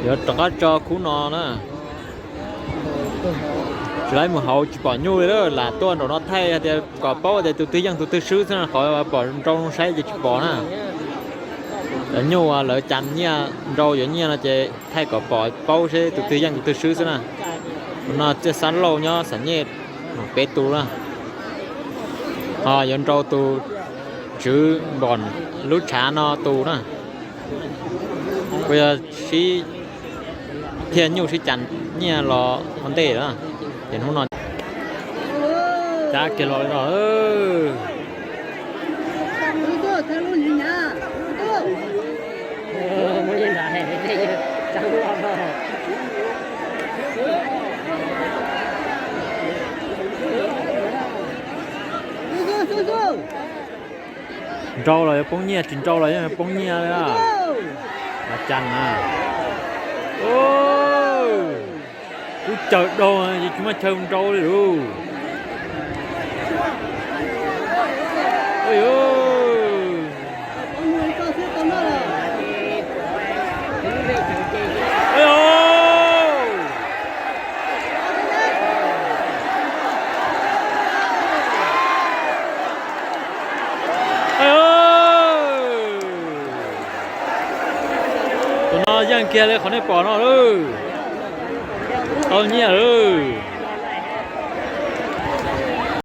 Yuav rov qab tso khub no na. Tsis laib mus hauv tsis pom nyuj li lawm, lam tuaj nraum no thaij hais tias kom paub tias tus twg yeej tus twg swb xwb na, qhov pom nrau no saib ces tsis pom na. Cov nyuj uas lawv cas nyiaj nrau yuav nyiaj no ces thaij kom pom paub seb tus twg yeej tus twg swb xwb na. Tus no Txiaj Xab Lauj nyob Xam Nyej, peb tus na. Ho yuav nrau tus tswv npom lub tshav no tus na. Kuj yog sib thiaj nyuj sib cas nyiaj los ua ntej lawm. Ces hnub no cab kiag los li no. Nrau los yuav poob nyiaj, tsis nrau los yeej yuav poob nyiaj li. Los cas na. Kub caws daug ces tsis muaj chaw nrau li lauj. Tus no yeej kiag li qhov nej pom no lauj. Tau nyiaj lauj.